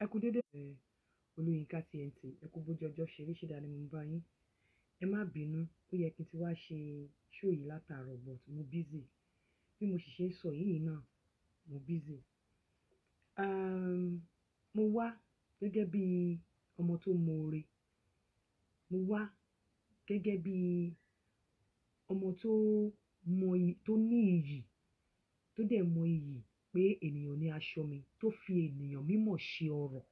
Ẹ kú dédé. Olóyinka TNT, ẹ kú bójú ọjọ́ ṣe rí, ṣe dáa ni mo bá yín. Ẹ má bínú, ó yẹ kí n ti wá ṣe show yìí látàárọ̀, but mo busy. Bí mo sì ṣe ń sọ yìí náà, mo busy. Mo wá gẹ́gẹ́ bí ọmọ tó mọ̀ọ́re. Mo wá gẹ́gẹ́ bí ọmọ tó mọ iyì, tó ní iyì, tó dẹ̀ mọ iyì pé ènìyàn ní aṣọ mi, tó fi ènìyàn mímọ̀ ṣe ọrọ̀.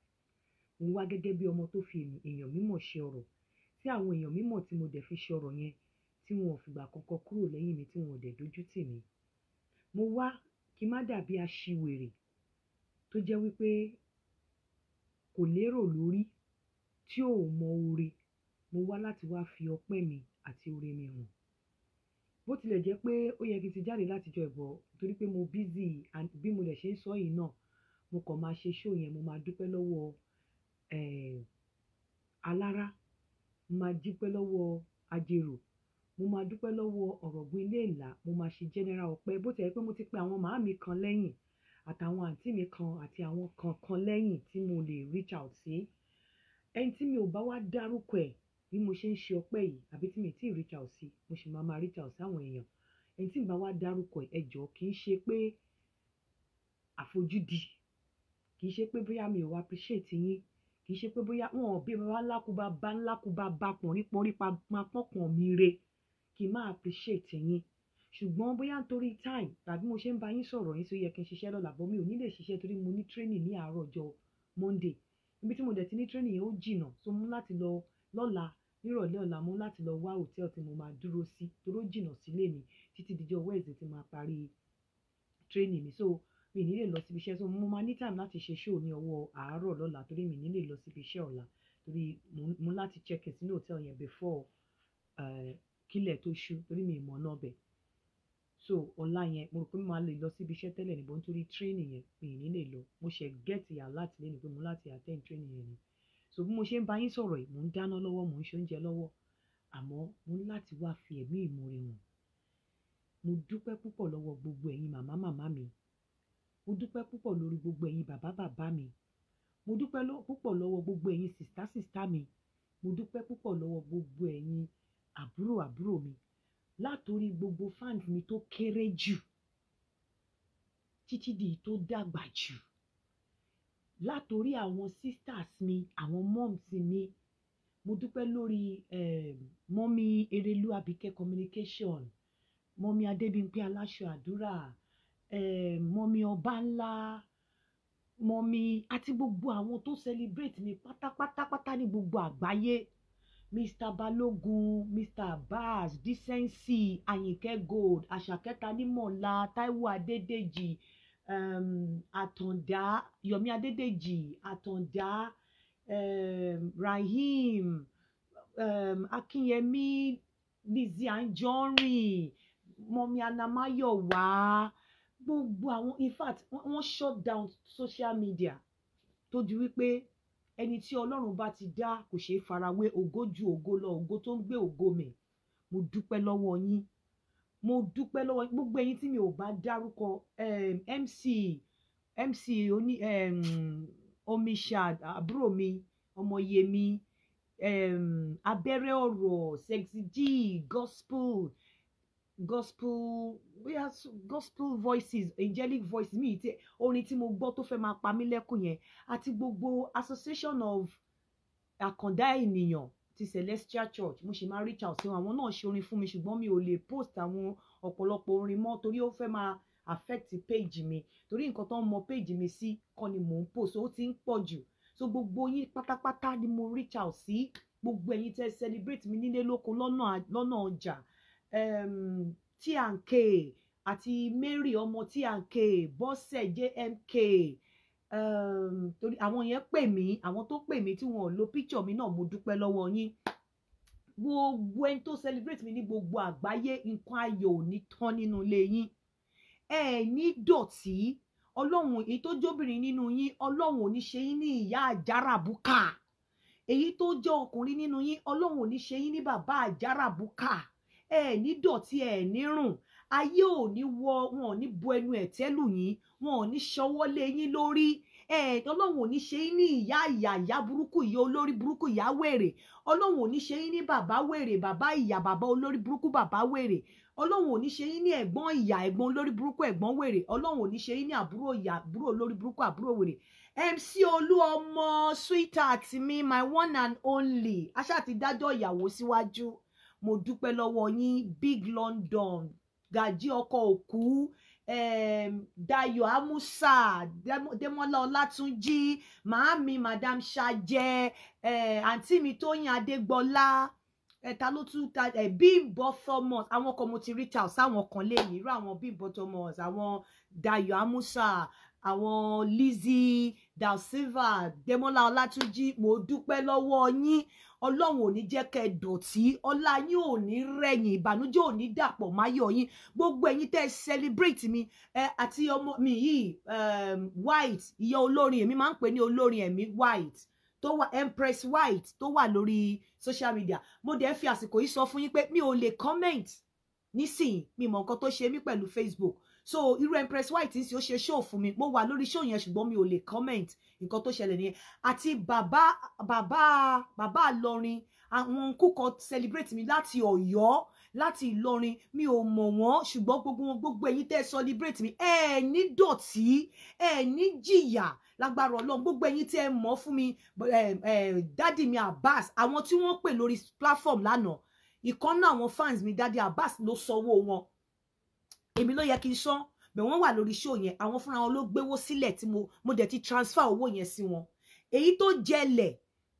Mo wá gẹ́gẹ́ bí ọmọ tó fi èèyàn mímọ̀ ṣe ọrọ̀. Tí àwọn èèyàn mímọ̀ tí mo dẹ̀ fi ṣe ọrọ̀ yẹn, tí wọn ò fìgbà kankan kúrò lẹ́yìn mi, tí wọn ò dẹ̀ dojú tì mí. Mo wá kí n má dàbí aṣiwèrè tó jẹ́ wípé kò lérò lórí, tí ò mọ oore. Mo wá láti wá fi ọpẹ́ mi àti oore mi hàn. Bó tilẹ̀ jẹ́ pé ó yẹ kí n ti jáde láti jọ ìbọ̀ torí pé mo busy, and bí mo dẹ̀ ṣe ń sọ yìí náà, mo kàn máa ṣe show yẹn, mo máa dúpẹ́ lọ́wọ́ alára, mo máa dúpẹ́ lọ́wọ́ ajérò, mo máa dúpẹ́ lọ́wọ́ ọ̀rọ̀gùn ilé ìlà, mo máa ṣe general ọpẹ́. Bó tilẹ̀ jẹ́ pé mo ti pe àwọn màámi kan lẹ́yìn àtàwọn àǹtí mi kan àti àwọn kan kan lẹ́yìn tí mo lè reach out sí. Ẹni tí mi ò bá wá dárúkọ ẹ̀ bí mo ṣe ń ṣe ọpẹ́ yìí, àbí tí mi ò tí ì reach out sí, mo sì máa máa reach out sí àwọn èèyàn. Ẹni tí mi bá wá dárúkọ ẹ̀, ẹ jọ̀ọ́, kì í ṣe pé àfojúdi, kì í ṣe pé bóyá mi ò appreciate yín, kì í ṣe pé bóyá wọn ò bí baba ńlá kú baba ńlá kú baba pọ̀nrín pọ̀nrín pa máa pọ̀pọ̀n mi re kí n má appreciate yín. Ṣùgbọ́n bóyá nítorí time tàbí mo ṣe ń bá yín sọ̀rọ̀ yín, tó yẹ kí n ṣiṣẹ́ lọ́la, but mi ò ní lè ṣiṣẹ́ torí mo ní training ní àárọ̀ ọjọ́ Monday. Ibi tí mo dẹ̀ ti ní training yẹn, ó jìnnà, so mo ní láti lọ lọ́la, nírọ̀lẹ́ ọ̀la. Mo ní láti lọ wá hotel tí mo máa dúró sí torí ó jìnnà sílé mi títí dijọ́ Wednesday tí màá parí training mi. So mi ò ní lè lọ síbi iṣẹ́, so mo máa ní time láti ṣe show ní ọwọ́ àárọ̀ lọ́la torí mi ní lè lọ síbi iṣẹ́ ọ̀la, torí mo láti check in sínú hotel yẹn before kílẹ̀ tó ṣú, torí mi ì mọ̀ náà bẹ̀. So ọ̀la yẹn, mo rò pé mo máa lè lọ síbi iṣẹ́ tẹ́lẹ̀ níbo, nítorí training yẹn, mi ì ní lè lọ. Mo ṣe get alert lẹ́nu pé mo láti attend training yẹn ni. So bí mo ṣe ń bá yín sọ̀rọ̀ yìí, mò ń dáná lọ́wọ́, mò ń ṣe oúnjẹ lọ́wọ́, àmọ́ mo ní láti wá fi ẹ̀mí ìmoore hàn. Mo dúpẹ́ púpọ̀ lọ́wọ́ gbogbo ẹ̀yin màmá màmá mi. Mo dúpẹ́ púpọ̀ lórí gbogbo ẹ̀yin bàbá bàbá mi. Mo dúpẹ́ púpọ̀ lọ́wọ́ gbogbo ẹ̀yin sister sister mi. Mo dúpẹ́ púpọ̀ lọ́wọ́ gbogbo ẹ̀yin àbúrò àbúrò mi, látòrí gbogbo fans mi tó kéré jù títí di tó dàgbà jù, látòrí àwọn sisters mi, àwọn moms mi. Mo dúpẹ́ lórí mummy Erelu Abike Communication, mummy Adébímpé Aláṣọ Àdúrà, mummy Ọbáńlá, mummy àti gbogbo àwọn tó celebrate mi pátápátápátá ní gbogbo àgbáyé, Mr Balogun, Mr Abbas, Decency, Ayinke Gold, Àṣàkẹ́ta Nímọ̀lá, Taiwo Adédèjì, Àtàndá, Yomi Adédèjì, Àtàndá, Rahim, Akínyẹmí, Lizzy Anjorin, mummy Anamáyọ̀wá, gbogbo àwọn, in fact, wọ́n shut down social media tó di wípé ẹni tí Ọlọ́run bá ti dá kò ṣeé farawé. Ògo ju ògo lọ, ògo tó ń gbé ògo mi. Mo dúpẹ́ lọ́wọ́ yín, mo dúpẹ́ lọ́wọ́ yín. Gbogbo ẹ̀yin tí mi ò bá dárúkọ, MC oní Omisha, àbúrò mi, ọmọ Yemi, abẹ́rẹ́ ọ̀rọ̀, Sexy G, gospel, bóyá Gospel Voices, Angelic Voices mi tí orin tí mo gbọ́ tó fẹ́ máa pa mí lẹ́kùn yẹn, àti gbogbo Association of Àkàndá Ènìyàn ti Celestial Church. Mo sì máa reach out sí wọn. Àwọn náà ṣe orin fún mi, ṣùgbọ́n mi ò lè post àwọn ọ̀pọ̀lọpọ̀ orin mọ́ torí ó fẹ́ máa affect page mi, torí nǹkan tó ń mọ page mi sí kọ́ ni mò ń post, ó ti ń pọ̀ jù. So gbogbo yín pátápátá ni mo reach out sí, gbogbo ẹ̀yin tẹ́ celebrate mi nílé lóko, lọ́nà ọjà, T&K àti Mary ọmọ T&K, Bọ́sẹ̀ JMK, torí àwọn yẹn pè mí, àwọn tó pè mí tí wọn ò lo picture mi náà, mo dúpẹ́ lọ́wọ́ yín. Gbogbo ẹni tó celebrate mi ní gbogbo àgbáyé, nǹkan ayọ̀ ò ní tán nínú ilé yín. Ẹ ní dọ̀tí. Ọlọ́run, èyí tó jóbìnrin nínú yín, Ọlọ́run ò ní ṣe yín ní ìyá àjàràbùkà. Èyí tó jẹ́ ọkùnrin nínú yín, Ọlọ́run ò ní ṣe yín ní bàbá àjàràbùkà. Ẹ ní dọ̀tí, ẹ ní rùn. Ayé ò ní wọ wọn, ò ní bu ẹnu ẹ̀tẹ́ lù yín, wọn ò ní ṣọwọ́ lé yín lórí. Ẹ Ọlọ́run ò ní ṣe yín ní ìyá ìyá ìyá burúkú, ìyá olórí burúkú, ìyá wèrè. Ọlọ́run ò ní ṣe yín ní bàbá wèrè, bàbá ìyá, bàbá olórí burúkú, bàbá wèrè. Ọlọ́run ò ní ṣe yín ní ẹ̀gbọ́n ìyá, ẹ̀gbọ́n olórí burúkú, ẹ̀gbọ́n wèrè. Ọlọ́run ò ní ṣe yín ní àbúrò ìyá, àbúrò olórí burúkú, àbúrò wèrè. MC Olúọmọ, sweetheart mi, my one and only, aṣáà ti dájọ́ ìyàwó síwájú. Mo dúpẹ́ lọ́wọ́ yín. Big London, Gají ọkọ òkú, Dayo Amusa, Demola Ọlátúnjí, màámi Madam Ṣajẹ, àǹtí mi Tóyìn Adégbọlá, ta ló tún ta, Bímbọ́ Thomas. Àwọn kan mo ti reach out sáwọn kan léyìn, irú àwọn Bímbọ́ Thomas, àwọn Dayo Amusa, àwọn Lizzy Da Silva, Demola Ọlátúnjí, mo dúpẹ́ lọ́wọ́ yín. Ọlọ́run ò ní jẹ́ kẹ́ ẹ dọ̀tí, ọlá yín ò ní rẹ̀yìn, ìbànújẹ́ ò ní dàpọ̀ máyọ̀ yín. Gbogbo ẹ̀yin tẹ́ ẹ celebrate mi, ẹ àti ọmọ mi yìí, White, ìyá olórin, èmi máa ń pè ní olórin ẹ̀mí White tó wà, Empress White tó wà lórí social media. Mo dẹ̀ fi àsìkò yìí sọ fún yín pé mi ò lè comment nísìnyí, mi mọ̀ nǹkan tó ṣe mí pẹ̀lú Facebook. So irú Empress White ń sì ó ṣe show fún mi, mo wà lórí show yẹn, ṣùgbọ́n mi ò lè comment. Nǹkan tó ṣẹlẹ̀ nìyẹn. Àti bàbá bàbá bàbá Ìlọrin, àwọn kúkọ celebrate mi láti Ọ̀yọ́, láti Ìlọrin, mi ò mọ̀ wọ́n, ṣùgbọ́n gbogbo wọn, gbogbo ẹ̀yin tẹ́ celebrate mi, ẹ ní dọ̀tí, ẹ ní jìyà lágbára Ọlọ́run. Gbogbo ẹ̀yin tẹ́ mọ̀ fún mi, dádì mi Abbas, àwọn tí wọ́n pè lórí platform lánàá, ìkan náà àwọn fans mi, dádì Abbas ló sanwó wọn, èmi ló yẹ kí n san bẹ̀. Wọ́n wà lórí show yẹn, àwọn fúnra wọn ló gbéwó sílẹ̀ tí mo dẹ̀ ti transfer owó yẹn sí wọn. Èyí tó jẹlẹ̀,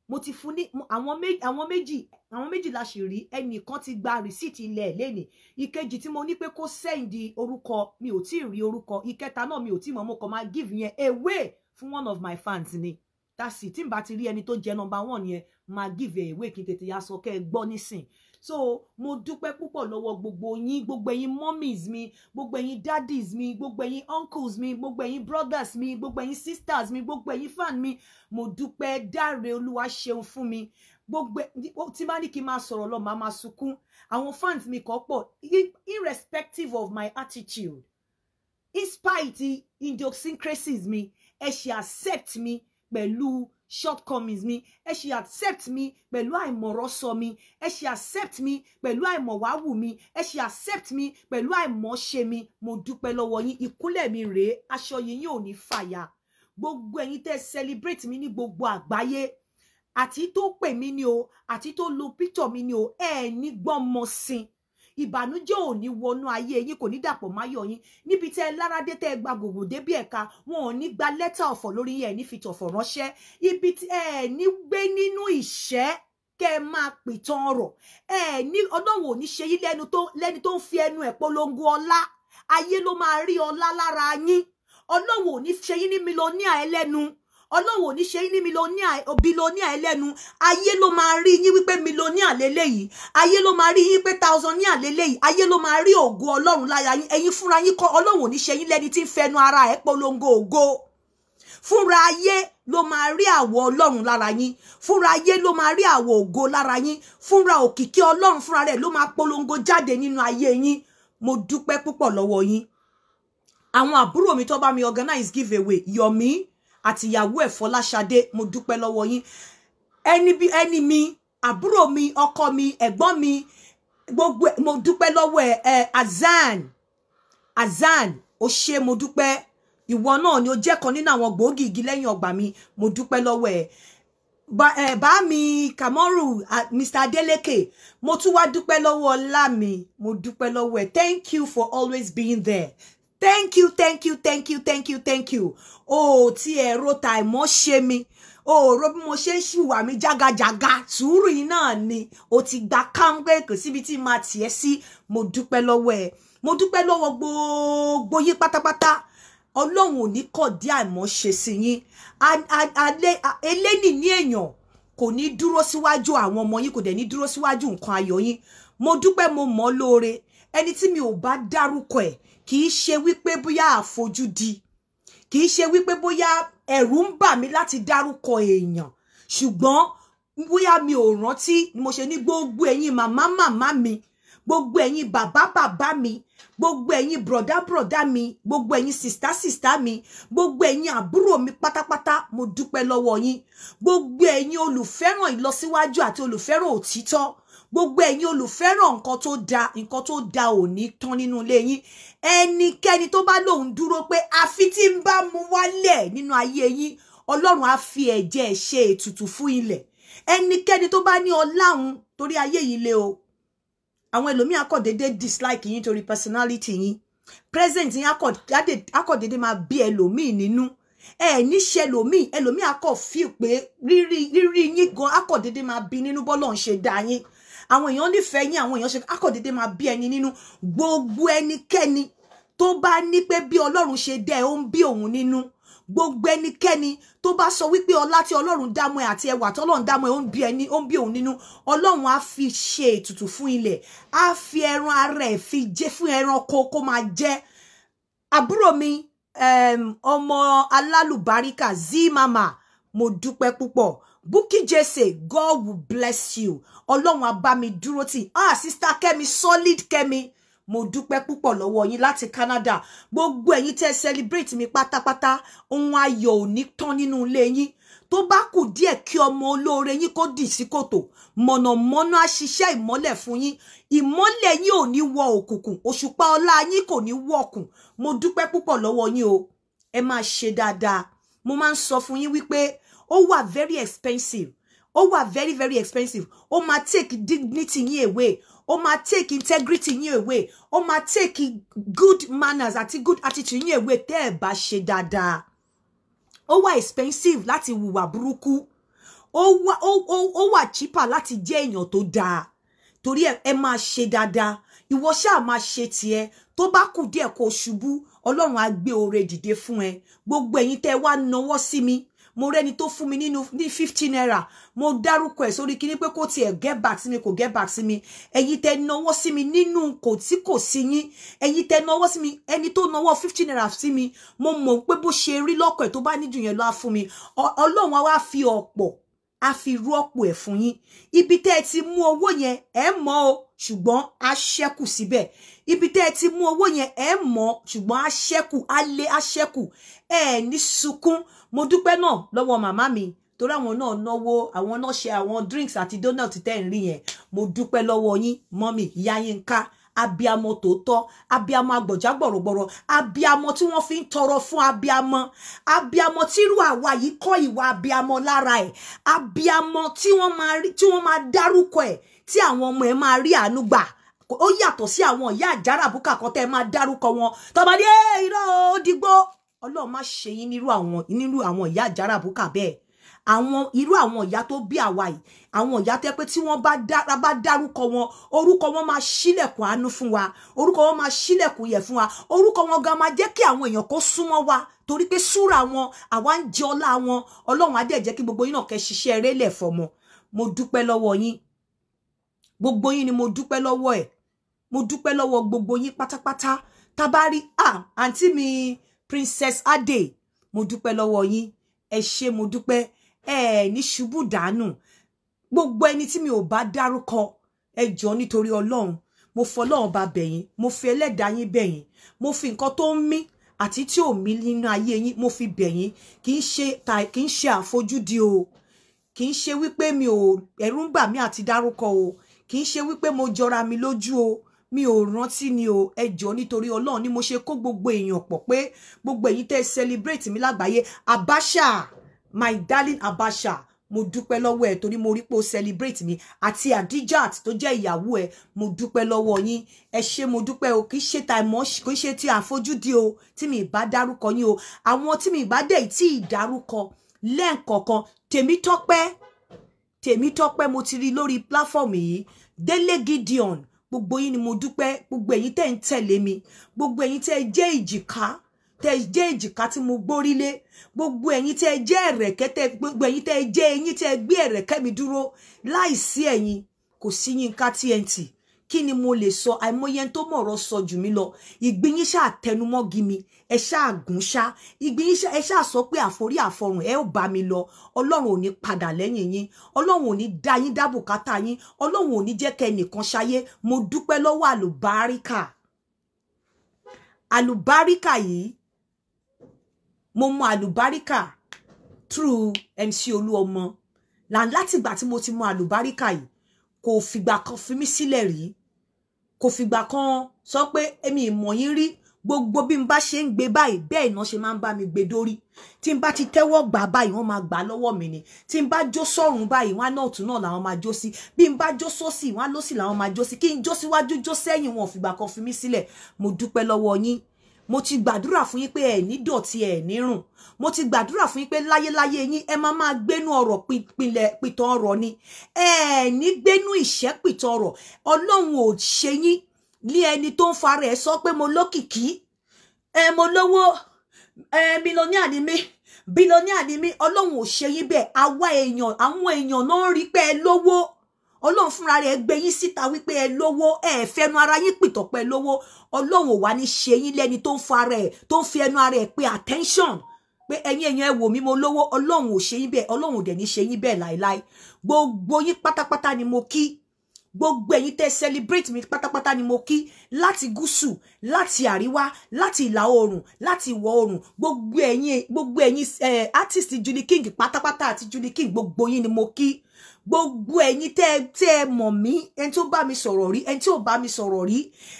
mo ti fún ní àwọn méjì la ṣì rí. Ẹnìkan ti gba receipt ilẹ̀ lẹ́nìí, ìkejì tí mo ní pé kó send orúkọ, mi ò tí ì rí orúkọ. Ìkẹta náà, mi ò tí ì mọ̀, mo kàn máa give yẹn away fún one of my fans ni. That's it. Tí n bá ti rí ẹni tó jẹ number one yẹn, máa give away kí n tètè ya sọ kẹ́ ẹ gbọ́ nísìn. So mo dúpẹ́ púpọ̀ lọ́wọ́ gbogbo yín, gbogbo ẹ̀yin mummies mi, gbogbo ẹ̀yin daddies mi, gbogbo ẹ̀yin uncles mi, gbogbo ẹ̀yin brothers mi, gbogbo ẹ̀yin sisters mi, gbogbo ẹ̀yin fan mi. Mo dúpẹ́. Dáre Olúwa ṣeun fún mi. Gbogbo tí bá ní kí n máa sọ̀rọ̀ lọ, màá máa sunkún. Àwọn fans mi kọ́ pọ̀. Irrespective of my attitude, in spite idiosyncrasies mi, ẹ ṣe accept mi pẹ̀lú shortcomings mi, ẹ ṣe accept mi pẹ̀lú àìmọ̀rọ̀sọ mi, ẹ ṣe accept mi pẹ̀lú àìmọ̀wáwù mi, ẹ ṣe accept mi pẹ̀lú àìmọ̀ṣe mi. Mo dúpẹ́ lọ́wọ́ yín. Ìkúnlẹ̀ mi rèé, aṣọ yìí yóò ní fàyà. Gbogbo ẹ̀yin tẹ́ celebrate mi ní gbogbo àgbáyé, àti tó pè mí ni o, àti tó lo picture mi ni o, ẹ ní gbọ́mọ sin, ìbànújẹ́ ò ní wọnú ayé yín, kò ní dàpọ̀ máyọ̀ yín. Níbi tẹ́ ẹ láradé, tẹ́ ẹ gba gògò débí ẹ̀ka, wọn ò ní gba lẹ́tà ọ̀fọ̀ lórí yín, ẹ̀ ní fi tọ̀fọ̀ ránṣẹ́. Ibi tí ẹ ní gbé nínú ìṣẹ́, kẹ́ ẹ máa pìtàn ọ̀rọ̀ ẹ ní, Ọlọ́run ò ní ṣe yín lẹ́ni tó ń fi ẹnu ẹ̀ polongo ọlá, ayé ló máa rí ọlá lára yín. Ọlọ́run ò ní ṣe yín ní millionaire ẹlẹ́nu, Ọlọ́run ò ní ṣe yín ní millionaire, billionaire ẹlẹ́nu, ayé ló máa rí yín wípé millionaire lélẹ́yìí, ayé ló máa rí yín pé thousandaire lélẹ́yìí, ayé ló máa rí ògo Ọlọ́run lára yín, ẹ̀yin fúnra yín kọ́. Ọlọ́run ò ní ṣe yín lẹ́ni tí ń fẹnu ara ẹ̀ polongo ògo. Fúnra ayé ló máa rí àwọ̀ Ọlọ́run lára yín, fúnra ayé ló máa rí àwọ̀ ògo lára yín, fúnra òkìkí Ọlọ́run fúnra rẹ̀ ló máa polongo jáde nínú ayé yín. Mo dúpẹ́ púpọ̀ lọ́wọ́ yín. Àwọn àbúrò mi tó bá mi organize giveaway, Yomi àti ìyàwó ẹ̀ Fọláṣadé, mo dúpẹ́ lọ́wọ́ yín. Ẹni bí ẹni mi, àbúrò mi, ọkọ mi, ẹ̀gbọ́n mi, gbogbo, mo dúpẹ́ lọ́wọ́ ẹ. Ẹ Azan, Azan, ó ṣé, mo dúpẹ́. Ìwọ náà ni ó jẹ́ kan nínú àwọn gbòógì igi lẹ́yìn ọgbà mi, mo dúpẹ́ lọ́wọ́ ẹ. Bá mi Kamoru, Mr. Adeleke, mo tún wá dúpẹ́ lọ́wọ́ ọlá mi, mo dúpẹ́ lọ́wọ́ ẹ. Thank you for always being there. Thank you, thank you, thank you, thank you, thank you. O tí ẹ̀rọ tàìmọ́ ṣe mi, o ro bí mo ṣe ń ṣìwà mi jágajàga, sùúrù yìí náà ni o ti gba káńpé, kò síbi tí màá tiẹ̀ sí. Mo dúpẹ́ lọ́wọ́ ẹ, mo dúpẹ́ lọ́wọ́ gbogbo yín pátápátá. Ọlọ́run ò ní kọ̀ dí àìmọ́ ṣe sí yín. Eléni ní èèyàn kò ní dúró síwájú àwọn ọmọ yín, kò dẹ̀ ní dúró síwájú nǹkan ayọ̀ yín. Mo dúpẹ́, mo mọ̀ lóore. Ẹni tí mi ò bá dárúkọ ẹ̀, kì í ṣe wípé bóyá àfojúdi, kì í ṣe wípé bóyá ẹ̀rù ń bà mí láti dárúkọ èèyàn, ṣùgbọ́n bóyá mi ò rántí ni mo ṣe ní. Gbogbo ẹ̀yin màmá màmá mi, Gbogbo ẹ̀yin bàbá bàbá mi, gbogbo ẹ̀yin brọ̀dá brọ̀dá mi, gbogbo ẹ̀yin sìstá sìstá mi, gbogbo ẹ̀yin àbúrò mi pátápátá, mo dúpẹ́ lọ́wọ́ yín. Gbogbo ẹ̀yin olùfẹ́ràn ìlọsíwájú àti olùfẹ́ràn òtítọ́, gbogbo ẹ̀yin olùfẹ́ràn nǹkan tó da, nǹkan tó da ò ní tán nínú ilé yín. Ẹnikẹ́ni tó bá lóun dúró pé àfi tí ń bá mu wálẹ̀ nínú ayé yín, Ọlọ́run á fi ẹ̀jẹ̀ ṣe ètùtù fún ilẹ̀. Ẹnikẹ́ni tó bá ní ọláhun, torí ayé yìí le o, àwọn ẹlòmíì á kàn déédéé dislike yín torí personality yín, present yín á kàn déédéé máa bí ẹlòmíì nínú. Ẹ níṣẹ́ ẹlòmíì, ẹlòmíì á kàn feel pé rírí rírí yín gan á kàn déédéé máa bí nínú. Bọ́lọ̀ ń ṣe dá yín, àwọn èèyàn nífẹ̀ẹ́ yín, àwọn èèyàn ṣe á kàn déédéé máa bí ẹni nínú. Gbogbo ẹnikẹ́ni tó bá ní pé bí Ọlọ́run ṣe dá ẹ, ó ń bí òun nínú, gbogbo ẹnikẹ́ni tó bá sọ wípé ọlá tí Ọlọ́run dámọ́ ẹ àti ẹwà tí Ọlọ́run dámọ́ ẹ, ó ń bí ẹni, ó ń bí òun nínú, Ọlọ́run á fi ṣe ètùtù fún ilẹ̀, á fi ẹran ara ẹ̀ fi jẹ́ fún ẹranko kó máa jẹ́. Àbúrò mi, ọmọ alálùbáríkà, Zimama, mo dúpẹ́ púpọ̀. Bukky Jesse, God will bless you. Ọlọ́run á bá mi dúró tì. Ah, Sister Kẹ́mi, Solid Kẹ́mi, mo dúpẹ́ púpọ̀ lọ́wọ́ yín láti Canada. Gbogbo ẹ̀yin tẹ́ celebrate mi pátápátá, ohun ayọ̀ ò ní tán nínú ilé yín. Tó bá kù díẹ̀ kí ọmọ olóore yín kó dì sí kòtò, mọ̀nàmọ́ná á ṣiṣẹ́ ìmọ́lẹ̀ fún yín. Ìmọ́lẹ̀ yín ò ní wọ òkùnkùn, òṣùpá ọlá yín kò ní wọ̀kùn. Mo dúpẹ́ púpọ̀ lọ́wọ́ yín o. Ẹ máa ṣe dáadáa. Mo máa ń sọ fún yín wípé ó wà very expensive, ó wà very very expensive. Ó máa take dignity yín away, ó máa take integrity yín away, ó máa take good manners àti good attitude yín away tẹ́ ẹ̀ bá ṣe dáadáa. Ó wà expensive láti hùwà burúkú, ó wà cheaper láti jẹ́ èèyàn tó dáa. Torí ẹ, ẹ máa ṣe dáadáa. Ìwọ ṣáà máa ṣe tiẹ̀. Tó bá kù díẹ̀ kó ṣubú, Ọlọ́run á gbé oore dìde fún ẹ. Gbogbo ẹ̀yin tẹ́ wá nawọ́ sí mi, mo rẹ́ni tó fún mi nínú ní 50 naira, mo dárúkọ ẹ̀ sórí kíní pé kó tiẹ̀ get back sí mi, kò get back sí mi. Ẹ̀yin tẹ́ nawọ́ sí mi nínú kò tí kò sí yín, ẹ̀yin tẹ́ nawọ́ sí mi, ẹni tó nawọ́ 50 naira sí mi, mo mọ̀ pé bó ṣe rí lọ́kọ̀ ẹ̀, tó bá níjù yẹn lọ, á fún mi. Ọlọ́run á wá fi ọ̀pọ̀, á fi rọ́pò ẹ̀ fún yín. Ibi tẹ́ ẹ ti mú owó yẹn, ẹ mọ̀ o, ṣùgbọ́n á ṣẹ́kù síbẹ̀. Ibi tẹ́ ẹ ti mú owó yẹn, ẹ mọ̀, ṣùgbọ́n á ṣẹ́kù, á lé, á ṣẹ́kù. Ẹ ní sunkún. Mo dúpẹ́ náà lọ́wọ́ màmá mi, torí àwọn náà náwó, àwọn náà ṣe àwọn drinks àti donut tẹ́ ń rí yẹn. Mo dúpẹ́ lọ́wọ́ yín, mummy ìyá Yínká, abiamọ tòótọ́, abiamọ agbọ̀já gbọ̀rọ̀gbọ̀rọ̀, abiamọ tí wọ́n fi ń tọrọ fún abiamọ, abiamọ tírú àwa yìí kọ́ ìwà abiamọ lára ẹ̀, abiamọ tí wọ́n máa rí, tí wọ́n máa dárúkọ ẹ̀, tí àwọn ọmọ ẹ̀ máa rí àánú gbà. Ó yàtọ̀ sí àwọn ìyá àjàràbùkà kan tẹ́ ẹ máa dárúkọ wọn tọ́ba ní ẹ irọ́ ó digbó. Ọlọ́run má ṣe yín nírú àwọn ìyá àjàràbùkà bẹ́ẹ̀. Àwọn irú àwọn ìyá tó bí àwa yìí, àwọn ìyá tẹ́ pé tí wọ́n bá dárúkọ wọn, orúkọ wọn máa ṣílẹ̀kùn àánú fún wa, orúkọ wọn máa ṣílẹ̀kùn yẹ̀ fún wa, orúkọ wọn gan máa jẹ́ kí àwọn èèyàn kó súnmọ́ wa, torí pé súra wọn, àwa ń jẹ ọlá wọn. Ọlọ́run á dẹ̀ jẹ́ kí gbogbo yín náà kẹ́ ṣiṣẹ́ eré lẹ̀ fọmọ. Mo dúpẹ́ lọ́wọ́ yín, gbogbo yín ni mo dúpẹ́ lọ́wọ́ ẹ̀. Mo dúpẹ́ lọ́wọ́ gbogbo yín pátápátá. Tabari, ah, àǹtí mi Princess Ade, mo dúpẹ́ lọ́wọ́ yín. Ẹ ṣé, mo dúpẹ́. Ẹ ní ṣubú dànù. Gbogbo ẹni tí mi ò bá dárúkọ, ẹ jọ̀ọ́, nítorí Ọlọ́run, mo fọlọ́run bá bẹ̀yìn, mo fi ẹlẹ́dàá yín bẹ̀yìn, mo fi nǹkan tó ń mí àti tí ò mí nínú ayé yín, mo fi bẹ̀yìn. Kì í ṣe àfojúdi o, kì í ṣe wípé mi ò, ẹ̀rù ń bà mí àti dárúkọ o, kì í ṣe wípé mo jọra mi lójú o, mi ò rántí ni o. Ẹ jọ̀ọ́, nítorí Ọlọ́run ni mo ṣe kó gbogbo èèyàn pọ̀ pé gbogbo ẹ̀yin tẹ́ celebrate mi lágbàáyé. Abacha, my darling Abacha, mo dúpẹ́ lọ́wọ́ ẹ̀ torí mo rí pé o celebrate mi, àti Adijat tó jẹ́ ìyàwó ẹ̀. Mo dúpẹ́ lọ́wọ́ yín, ẹ ṣé, mo dúpẹ́ o. Kì í ṣe tàìmọ́, kì í ṣe tí àfojúdi o tí mi bá dárúkọ yín o. Àwọn tí mi bá dẹ̀ tí ì dárúkọ lẹ́ẹ̀kọ̀ọ̀kan, Tèmítọ́pẹ́, Tèmítọ́pẹ́, mo ti rí lórí platform yìí, Délé Gideon, gbogbo yín ni mo dúpẹ́. Gbogbo ẹ̀yin tẹ́ ń tẹ̀lé mi, gbogbo ẹ̀yin tẹ́ jẹ́ ìjìká, tẹ́ jẹ́ èjìká tí mo gbórílé, gbogbo ẹ̀yin tẹ́ jẹ́ ẹ̀rẹ̀kẹ́, tẹ́ gbogbo ẹ̀yin tẹ́ jẹ́ eyín tẹ́ gbé ẹ̀rẹ̀kẹ́ mi dúró, láìsí ẹ̀yin kò sí Yínká TNT. Kí ni mo lè sọ? Àìmọye tó mọ̀rọ̀ sọ jù mí lọ. Ìgbín yín ṣáà tẹnumọ́gi mi, ẹ ṣáà gùn ṣá. Ìgbín yín ẹ ṣáà sọ pé àforí àfọrùn ẹ ò bá mi lọ. Ọlọ́run ò ní padà lẹ́yìn yín, Ọlọ́run ò ní dá yín dá bùkátà yín, Ọlọ́run ò ní jẹ́ kẹ́ ẹnìkan ṣayé. Mo dúpẹ́ lọ́wọ́ àlùbáríkà. Àlùbáríkà yìí, mo mọ àlùbáríkà through MC Olúọmọ. Látìgbà tí mo ti mọ àlùbáríkà yìí, kò fìgbà kan fi mí sílẹ̀ rí, kò fìgbà kan sọ pé èmi ìmọ̀ yín rí. Gbogbo bí n bá ṣe ń gbé báyìí, bẹ́ẹ̀ náà ṣe máa ń bá mi gbé dórí. Tí n bá ti tẹ́wọ́ gbà báyìí, wọ́n máa gbà lọ́wọ́ mi ni. Tí n bá jó sọ́run báyìí, wọ́n á náà tún náà làwọn máa jó sí. Bí n bá jó sósì, wọ́n á lósì làwọn máa jó sí. Kí n jó síwájú, jó sẹ́yìn, wọn ò fìgbà kan fi mí sílẹ̀. Mo dúpẹ́ lọ́wọ́ yín. Mo ti gbàdúrà fún yín pé ẹ ní dọ̀tí, ẹ ní rùn. Mo ti gbàdúrà fún yín pé láyéláyé yín, ẹ máa máa gbénú ọ̀rọ̀ pinlẹ̀ pìtàn ọ̀rọ̀ ni. Ẹ ní gbénú ìṣẹ́ pìtàn ọ̀rọ̀. Ọlọ́run ò ṣe yín ní ẹni tó ń fara ẹ sọ pé mo lókìkí, ẹ mo lówó, ẹ mílíọ̀nìà ni mí, bílíọ̀nìà ni mí. Ọlọ́run ò ṣe yín bẹ́ẹ̀. Àwa èèyàn, àwọn èèyàn náà ń rí pé ẹ lówó. Ọlọ́run fúnra rẹ̀ gbé yín síta wípé ẹ lówó, ẹ fẹnu ara yín pìtàn pé lówó. Ọlọ́run ò wá ní ṣe yín lẹ́ni tó ń fara ẹ̀, tó ń fi ẹnu ara ẹ̀ pé attention, pé ẹ̀yin èèyàn ẹ wò mí, mo lówó. Ọlọ́run ò ṣe yín bẹ́ẹ̀, Ọlọ́run ò dẹ̀ ní ṣe yín bẹ́ẹ̀ láéláé. Gbogbo yín pátápátá ni mo kí. Gbogbo ẹ̀yin tẹ́ celebrate mi pátápátá ni mo kí, láti gúúsù, láti àríwá, láti ìlà oòrùn, láti ìwọ̀ oòrùn. Gbogbo ẹ̀yin artist Julie King pátápátá àti Julie King, gbogbo yín ni mo kí. Gbogbo ẹ̀yin tẹ́ ẹ mọ̀ mí, ẹni tó bá mi sọ̀rọ̀ rí, ẹni tí ò bá mi sọ̀rọ̀ rí,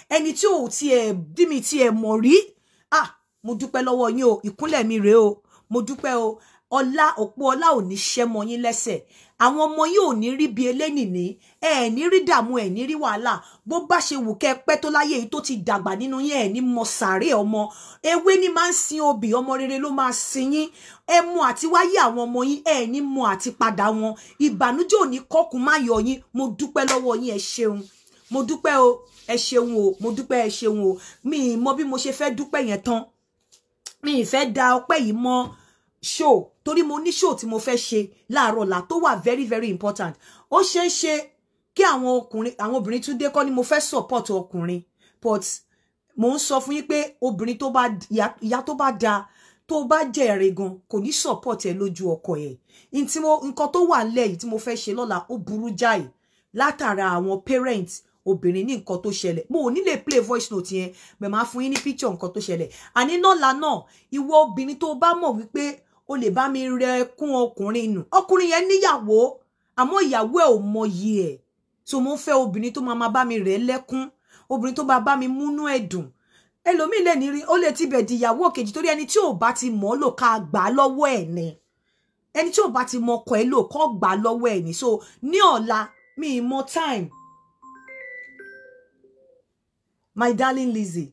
ẹni tí ò tiẹ̀ dí mi tiẹ̀ mọ̀ rí, ah, mo dúpẹ́ lọ́wọ́ yín o. Ìkúnlẹ̀ mi rèé o, mo dúpẹ́ o. Ọlá òpó ọlá ò ní ṣẹ́ mọ́ yín lẹ́sẹ̀. Àwọn ọmọ yín ò ní rí bí elénìní, ẹ ní rí dààmú, ẹ ní rí wàhálà. Bó bá ṣe wù kẹ́ pẹ́ tó láyé yìí, tó ti dàgbà nínú yín, ẹ ní mọ sàárè ọmọ. Ewé ní máa ń sin obì, ọmọ rere ló máa sin yín. Ẹ mú àti wáyé àwọn ọmọ yín, ẹ ní mọ àti padà wọn. Ìbànújẹ́ ò ní kọkùn má yọ yín. Mo dúpẹ́ lọ́wọ́ yín, ẹ ṣeun, mo dúpẹ́ o, ẹ ṣeun o, mo dúpẹ́, ẹ ṣeun o. Mi ì mọ bí mo ṣe fẹ́ dúpẹ́ yẹn tán. Mi ì fẹ́ da ọpẹ́ yìí mọ́ show, torí mo ní show tí mo fẹ́ ṣe láàárọ̀ ọ̀la tó wà very very important. Ó ṣeé ṣe kí àwọn ọkùnrin, àwọn obìnrin tún dé kọ́ ni mo fẹ́ support ọkùnrin, but mo ń sọ fún yín pé obìnrin tó bá, ìyá tó bá da, tó bá jẹ̀rẹ̀ gan, kò ní support ẹ lójú ọkọ ẹ̀. Tí mo nǹkan tó wà nílẹ̀ yìí tí mo fẹ́ ṣe lọ́la, ó burú jáì látara àwọn parents obìnrin ní nǹkan tó ṣẹlẹ̀. Mo ò ní lè play voice note yẹn bẹ́ẹ̀, máa fún yín ní picture nǹkan tó ṣẹlẹ̀. Àní lọ́la náà, ìwọ obìnrin tó bá mọ̀ wípé o lè bá mi rẹ kún ọkùnrin nù, ọkùnrin yẹn níyàwó, àmọ́ ìyàwó ẹ̀ ò mọyì ẹ̀, so mo ń fẹ́ obìnrin tó máa bá mi rẹ̀ lẹ́kún, obìnrin tó bá bá mi múnú ẹ̀ dùn. Ẹlòmíì lè ní rí, ó lè tibẹ̀ di ìyàwó kejì, torí ẹni tí ò bá ti mọ̀ ọ́ lò, ká gbà á lọ́wọ́ ẹ̀ ni. Ẹni tí ò bá ti mọ ọkọ ẹ̀ lò, kó gbà á lọ́wọ́ ẹ̀ ni. So ní ọ̀la, mi ì mọ time. My darling Lizzie,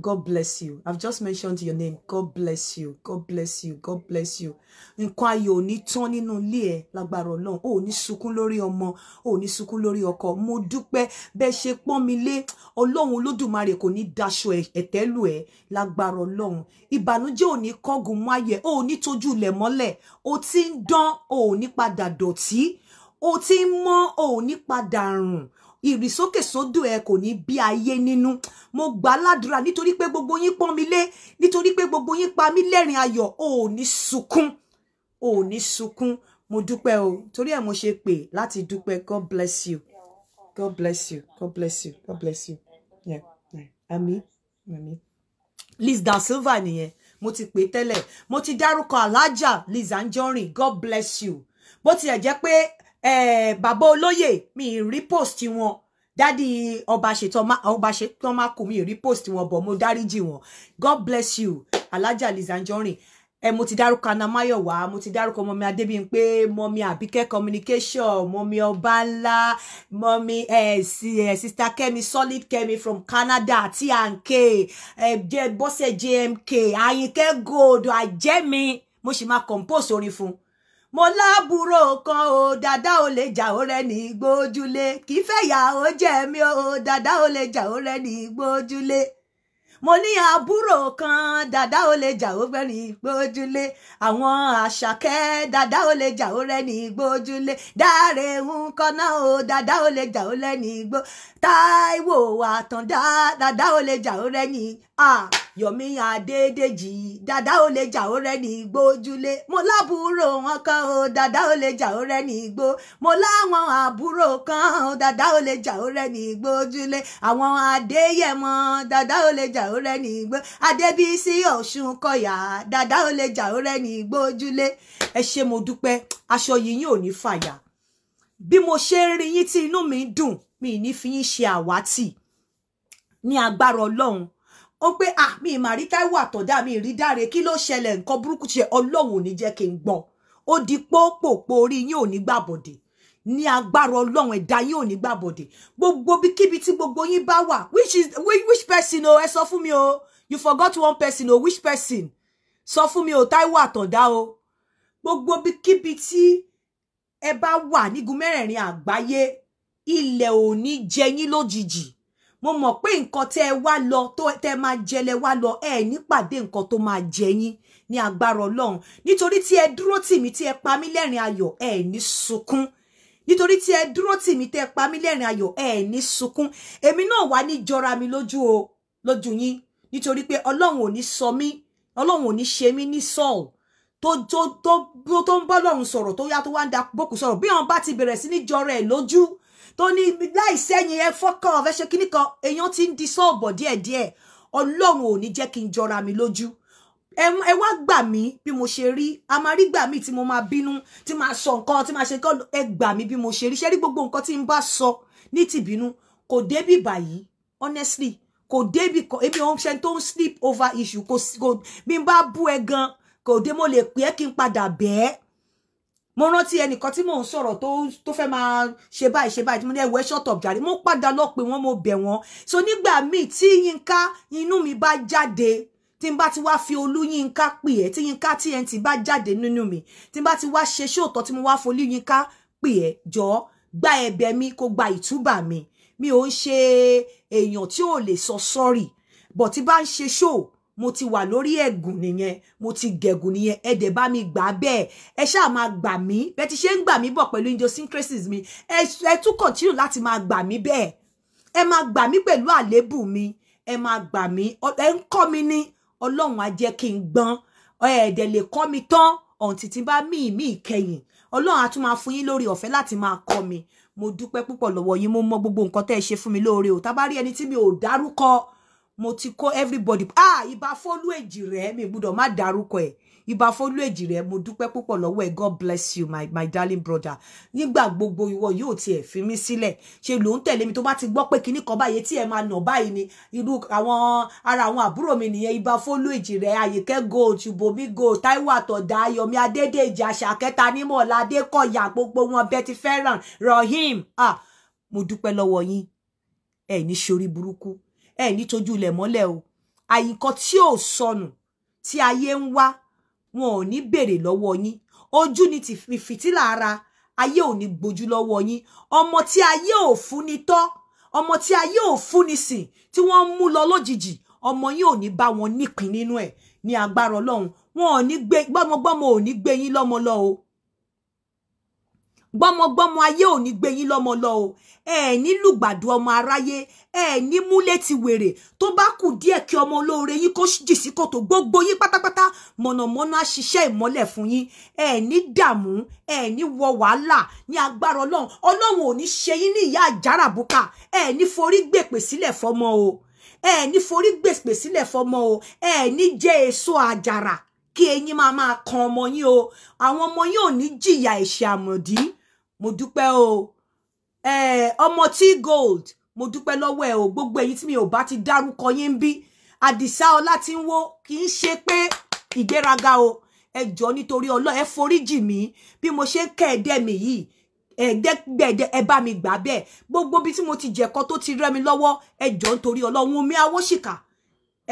God bless you. I've just mentioned your name. God bless you. God bless you. God bless you. Nǹkan ayọ̀ ò ní tán nínú ilé ẹ lágbára Ọlọ́run. O ò ní sunkún lórí ọmọ, o ò ní sunkún lórí ọkọ. Mo dúpẹ́ bẹ́ẹ̀ ṣe pọ́n mi lé. Ọlọ́run Olódùmarè kò ní daṣọ ẹ̀tẹ́ lù ẹ́ lágbára Ọlọ́run. Ìbànújẹ́ ò ní kọ́gùn mọ́ ayẹ̀, o ò ní tójú ilẹ̀ mọ́lẹ̀. O ti ń dán, o ò ní padà dọ̀tí. O ti ń mọ́, o ò ní padà rùn. Ìrìsókèsódò ẹ kò ní bí ayé nínú. Mo gbà ládùúrà, nítorí pé gbogbo yín pọ́n mi lé, nítorí pé gbogbo yín pa mí lẹ́rìn ayọ̀, o ò ní sunkún, o ò ní sunkún. Mo dúpẹ́ o, torí ẹ̀ mo ṣe pè láti dúpẹ́. God bless you, God bless you, God bless you, God bless you. Yeah. Àmín, àmín. Liz Da Silva nìyẹn, mo ti pè tẹ́lẹ̀, mo ti dárúkọ Alhaja Liz Anjorin. God bless you. Bó tilẹ̀ jẹ́ pé bàbá olóyè, mi rí post wọn, daddy ọba ṣetán má kù, mi rí post wọn bọ̀, mo dáríjì wọn. God bless you, Alhaja Liz Anjorin. Ẹ mo ti dárúkọ Anamáyọ̀wá, mo ti dárúkọ mummy Adébímpé, mummy Àbíkẹ́ communication, mummy Ọbánlá, mummy ẹ sister Kẹ́mi, Solid Kẹ́mi from Canada, T&K, ẹ jẹ Bọ́sẹ̀ JMK, Àyìnkẹ́ Gold, àjẹmí. Mo sì máa compose orin fún un. Mo lábúrò kan o, dada ò lè jà, ó rẹ ní gbójúlé, kì í fẹ́ yà ó jẹ́ mi o, dada ò lè jà, ó rẹ ní gbójúlé. Mo ní àbúrò kan, dàdá ò lè jà ó fẹ́ ní gbójúlé. Àwọn Àṣàkẹ́, dàdá ò lè jà ó rẹ́ ní gbójúlé. Dáre ń kọ́ná o, dàdá ò lè jà ó lẹ́ni gbó. Táíwò Àtàndá, dàdá ò lè jà ó rẹ́ ní. Yọ̀mí Adédèjì, dàdá ò lè jà ó rẹ́ ní gbójúlé. Mo lábúrò wọn kan o, dàdá ò lè jà ó rẹ́ ní gbó. Mo láwọn àbúrò kan o, dàdá ò lè jà ó rẹ́ ní gbójúlé. Àwọn Adéyẹmọ, dàdá ò lè jà ó rẹ́ ní gbó. Adébísí Ọ̀ṣunkọ̀yà, dàdá ò lè jà ó rẹ́ ní gbójúlé. Ẹ ṣé, mo dúpẹ́. Aṣọ yìí yín ò ní fàyà. Bí mo ṣe ń rí yín tí inú mi ń dùn, mi ní fi yín ṣe àwátì ní agbára Ọlọ́run. Ó pé ah, mi mà rí Táíwò Àtọ̀dá, mi rí Dáre, kí ló ṣẹlẹ̀? Nǹkan burúkú ṣe, Ọlọ́run ò ní jẹ́ kí n gbọ́. Ó di pópòpó, orí yín ò ní gbàbọ̀dè ní agbára Ọlọ́run. Ẹ̀dá yín ò ní gbàbọ̀dè. Gbogbo bíkíbi tí gbogbo yín bá wà, which is which person o? Ẹ sọ fún mi o. You forgot one person o. Which person? Sọ fún mi o, Táíwò Àtọ̀dá o. Gbogbo bíkíbi tí ẹ bá wà nígun mẹ́rẹ̀ẹ̀rin àgbáyé, ilẹ̀ ò ní jẹ yín lójijì. Mo mọ̀ pé nǹkan tẹ́ ẹ wá lọ tó tẹ́ ẹ máa jẹlẹ wá lọ, ẹ ní pàdé nǹkan tó máa jẹ yín ní agbára Ọlọ́run. Nítorí tí ẹ dúró tì mí, tí ẹ pa mí lẹ́rìn ayọ̀, ẹ ní sunkún. Nítorí tí ẹ dúró tì mí, tẹ́ ẹ pa mí lẹ́rìn ayọ̀, ẹ ní sunkún. Èmi náà wà ní jọra mi lójú o, lójú yín, nítorí pé Ọlọ́run ò ní sọ mí, Ọlọ́run ò ní ṣe mí ní Saul tó tó tó tó ń bọ́ Ọlọ́run sọ̀rọ̀, tó yá tó wá ń da bókù sọ̀rọ̀. Bí wọn bá ti bẹ̀rẹ̀ sí ní jọra ẹ̀ lójú, tó ní láì sẹ́yìn ẹ fọ́kàn ọ̀fẹ́ ṣe kíní kan, èèyàn ti ń di sọ́ọ̀bọ̀ díẹ̀díẹ̀. Ọlọ́run ò ní jẹ́ kí n jọra mi lójú. Ẹ wá gbà mí bí mo ṣe rí. A máa rí gbà mí tí mo máa bínú, tí máa sọ nǹkan, tí máa ṣe nǹkan. Ẹ gbà mí bí mo ṣe rí. Ṣe rí gbogbo nǹkan tí n bá sọ ní tìbínú kò débì báyìí. Honestly, kò débì kan. Èmi ò ń ṣe tó ń sleep over issue. Kò bí n bá bú ẹ gan, kò dé, mo lè pè é kí n padà bẹ́ẹ̀. Mo rántí ẹnìkan tí mò ń sọ̀rọ̀ tó fẹ́ máa ṣe báyìí ṣe báyìí, tí mo ní ẹwẹ́, shut up jàre. Mo padà lọ pé wọ́n, mo bẹ̀ wọ́n. So nígbà míì tí Yínká inú mi bá jáde, tí n bá ti wá fi Olú Yínká pè ẹ́, tí Yínká TNT bá jáde nínú mi, tí n bá ti wá ṣe ṣóòtọ́, tí mo wá folú Yínká pè ẹ́, jọ̀ọ́ gba ẹ̀bẹ̀ mi, kó gba ìtúbà mi. Mi ò ń ṣe èèyàn tí ò lè sọ sorry, but tí bá ń ṣe show, mo ti wà lórí ẹ̀gùn nìyẹn, mo ti gẹ̀gùn nìyẹn. Ẹ dẹ̀ bá mi gbà bẹ́ẹ̀. Ẹ ṣáà máa gbà mí bẹ́ẹ̀ ti ṣe ń gbà mí bọ̀ pẹ̀lú idiosyncrasies mi. Ẹ tún continue láti máa gbà mí bẹ́ẹ̀. Ẹ máa gbà mí pẹ̀lú àléébù mi, ẹ máa gbà mí. Ẹ ń kọ́ mi ní, Ọlọ́run á jẹ́ kí n gbọ́n. Ẹ dẹ̀ lè kọ́ mi tán ọ̀ǹtí tí bá mí ìmí ìkẹyìn. Ọlọ́run á tún máa fún yín lórí ọ̀fẹ́ láti máa kọ́ mi. Mo dúpẹ́ púpọ̀ lọ́wọ́ yín. Mo mọ gbogbo nǹkan tẹ́ ẹ ṣe fún mi lóore o. Tá bá rí ẹni tí mi ò dárúkọ, mo ti kó everybody. Ah, Ìbà Fólú Èjì rẹ, mi gbọ́dọ̀ má dárúkọ ẹ̀. Ìbà Fólú Èjì rẹ, mo dúpẹ́ púpọ̀ lọ́wọ́ ẹ̀. God bless you, my darling brother. Nígbà gbogbo ìwọ yóò tiẹ̀ fi mí sílẹ̀, ṣe ló ń tẹ̀lé mi. Tó bá ti gbọ́ pé kinní kan báyìí tí ẹ máa nà báyìí ni, irú àwọn ara àwọn àbúrò mi nìyẹn. Ìbà Fólú Èjì rẹ, Àyìnkẹ́ Gold, Ṣùbọ́mi Gold, Táíwò Àtọ̀dá, Ayọ̀mí Adédèjì, Àṣàkẹ́ta Nímọ̀lá, Adékọ̀yà, gbogbo wọn, Betty Ferran, Rahim. Ah, mo dúpẹ́ lọ́wọ́ yín. Ẹ ní ṣorí burúkú, ẹ ní tójú ilẹ̀ mọ́lẹ̀ o. Àyìnkọ́ tí ò sọnù tí ayé ń wá, wọn ò ní béèrè lọ́wọ́ yín. Ojú ni ti fìtílà ara, ayé ò ní gbójú lọ́wọ́ yín. Ọmọ tí ayé ò fún ni tọ́, ọmọ tí ayé ò fún ni sìn, tí wọ́n ń mú lọ lójijì, ọmọ yín ò ní bá wọn nípìn nínú ẹ̀ ní agbára Ọlọ́run. Wọn ò ní gbé gbọ́mọgbọ́mọ, ò ní gbé yín lọ́mọ lọ o. Gbọ́mọgbọ́mọ ayé ò ní gbé yín lọ́mọ lọ o. Ẹ ní lùgbàdo ọmọ aráyé, ẹ ní múlẹ̀ ti wèrè. Tó bá kù díẹ̀ kí ọmọ olóore yín kó jì sí kòtò, gbogbo yín pátápátá, mọ̀nàmọ́ná á ṣiṣẹ́ ìmọ́lẹ̀ fún yín. Ẹ ní dààmú, ẹ ní wọ wàhálà ní agbára Ọlọ́run. Ọlọ́run ò ní ṣe yín ní ìyá àjàràbùkà. Ẹ ní forí gbèpè sílẹ̀ fọmọ o. Ẹ ní forí gbèpè sílẹ̀ fọmọ o. Ẹ ní jẹ èso àjàrà kí eyín máa máa kan ọmọ yín o. Àwọn ọmọ yín ò ní jìyà ẹ̀ṣẹ̀ àmọ̀dí. Mo dúpẹ́ o. Ọmọ tí Gold, mo dúpẹ́ lọ́wọ́ ẹ o. Gbogbo ẹ̀yin tí mi ò bá ti dárúkọ yín ń bí, Àdìsá ọlá tí ń wó, kì í ṣe pé ìgbéraga o. Ẹ jọ̀ọ́, nítorí Ọlọ́run, ẹ foríjì mí bí mo ṣe ń kẹ́ ẹ̀dẹ́ mi yìí, ẹ̀ẹ́dẹ́gbẹ̀ẹ́dẹ́. Ẹ bá mi gbà bẹ́ẹ̀. Gbogbo bí tí mo ti jẹ̀kọ́ tó ti rẹ́ mi lọ́wọ́, ẹ jọ̀ọ́, nítorí Ọlọ́run mi, awóṣìkà,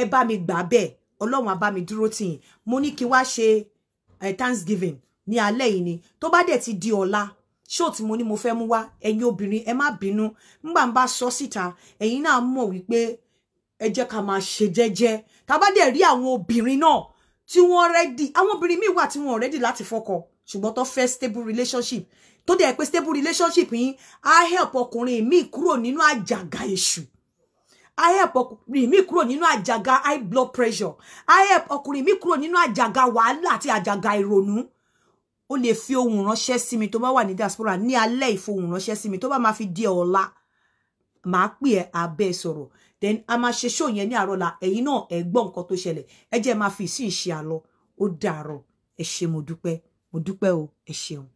ẹ bá mi gbà bẹ́ẹ̀. Ọlọ́run á bá mi dúró tì yín. Mo ní kí wá ṣe Thanksgiving ní alẹ́ yìí ni. Tó bá dẹ̀ ti di ọ̀la, ṣó tí mo ní mo fẹ́ mú wá, ẹ̀yin obìnrin, ẹ má bínú. Nígbà ń bá sọ síta, ẹ̀yin náà mọ̀ wípé Ẹ jẹ́ ká máa ṣe jẹ́jẹ́. Tá bá dẹ̀ rí àwọn obìnrin náà tí wọ́n ready, àwọn obìnrin míì wà tí wọ́n ready láti fọkọ, ṣùgbọ́n tó fẹ́ stable relationship, tó dẹ̀ pé stable relationship yín á help ọkùnrin míì kúrò nínú àjàgà èṣù, á help ọkùnrin míì kúrò nínú àjàgà high blood pressure, á help ọkùnrin míì kúrò nínú àjàgà wàhálà àti àjàgà ìrònú, ó lè fi ohùn ránṣẹ́ sí mi. Tó bá wà ní diaspora ní alẹ́, ìfohùn ránṣẹ́ sí mi. Tó bá máa fi di ọ̀la, màá pè ẹ́, abẹ́ sọ̀rọ̀. Then a máa ṣe show yẹn ní àárọ̀ la. Ẹ̀yin náà ẹ gbọ́ nǹkan tó ṣẹlẹ̀. Ẹ jẹ́ máa fi ìsìn ṣe àlọ́. Ó dàárọ̀. Ẹ ṣé, mo dúpẹ́, mo dúpẹ́ o, ẹ ṣeun.